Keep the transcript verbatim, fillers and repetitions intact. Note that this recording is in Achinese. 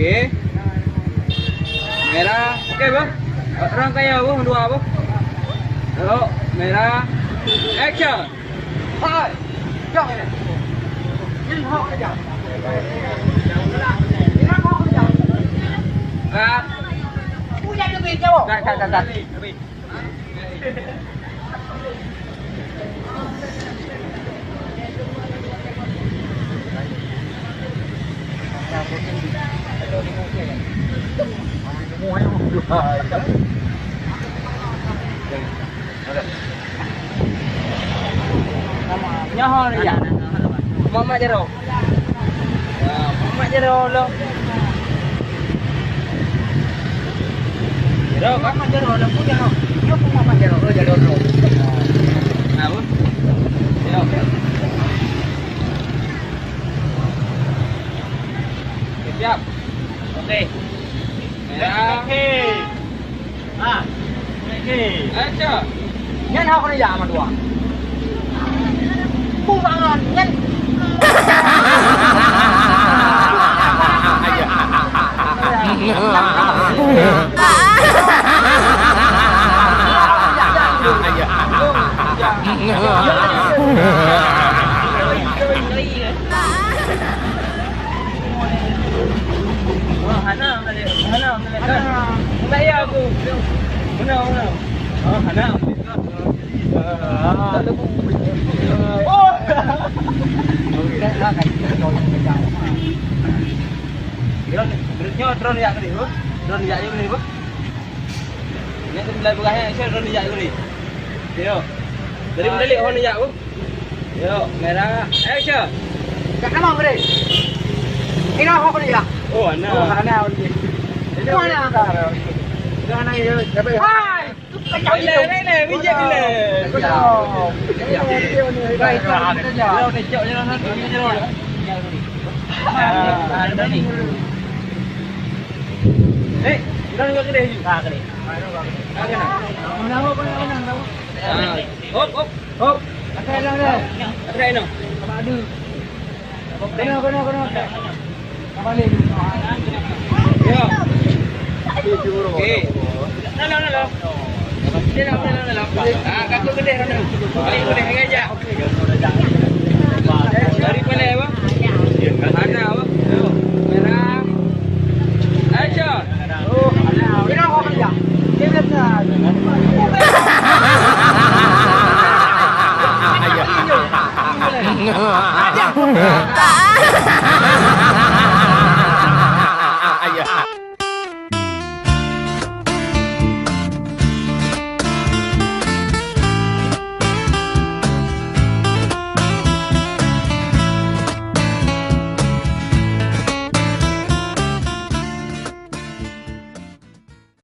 Okey. Merah. Okey, boh. Rang kaya, boh, dua, boh. Yuk, merah. Action. Hai. Jom. Ini hok aja. Ini hok aja. Cut. Cut, cut, cut, cut. Nyoe ho ya. Mak-mak jaroe. Ya, mak-mak jaroe lom. Jaroe, mak-mak jaroe lom. Pun jaroe. Nyoe pun mak-mak jaroe. Oh, jaroe lom. Nah, apa? Jaroe. Okey, siap. Okey. Merah. Okey. Ha. Okey. Action. Nyan hok ni ya, Madua. Bubangan, nyan. Wah, hana, hana, hana. Hana. Hana ya aku. Hana, hana. Oh, hana. Ah. Oh. Drone, drone nyoe, drone jak keudeh, Bu. Drone jak keudeh, Bu. Nyoe tu mulai peugah, eh, action, drone jak keudeh. Yo. Dari mana dia, oh, jak, Bu? Yo, merah. Action. Kat mana, Bre? Ini apa dia? Oh, anak. Oh, anak, okey. Mana? Dah anak dia, siapa ya? Hai! Bila, bila, bila, bijak bila. Eh, kita juga kedai juga. Ah, kedai. Ah, hop, hop, hop. Akai dah, dah. Akai dah. Kena, kena, kena. Ya. Okey. Lalu, lalu. Dia nak, lalu, lalu. Ah, kaki pedih, lalu. Kaki pedih, agak jak. Dari mana, apa? Mana, apa? Merah. Action.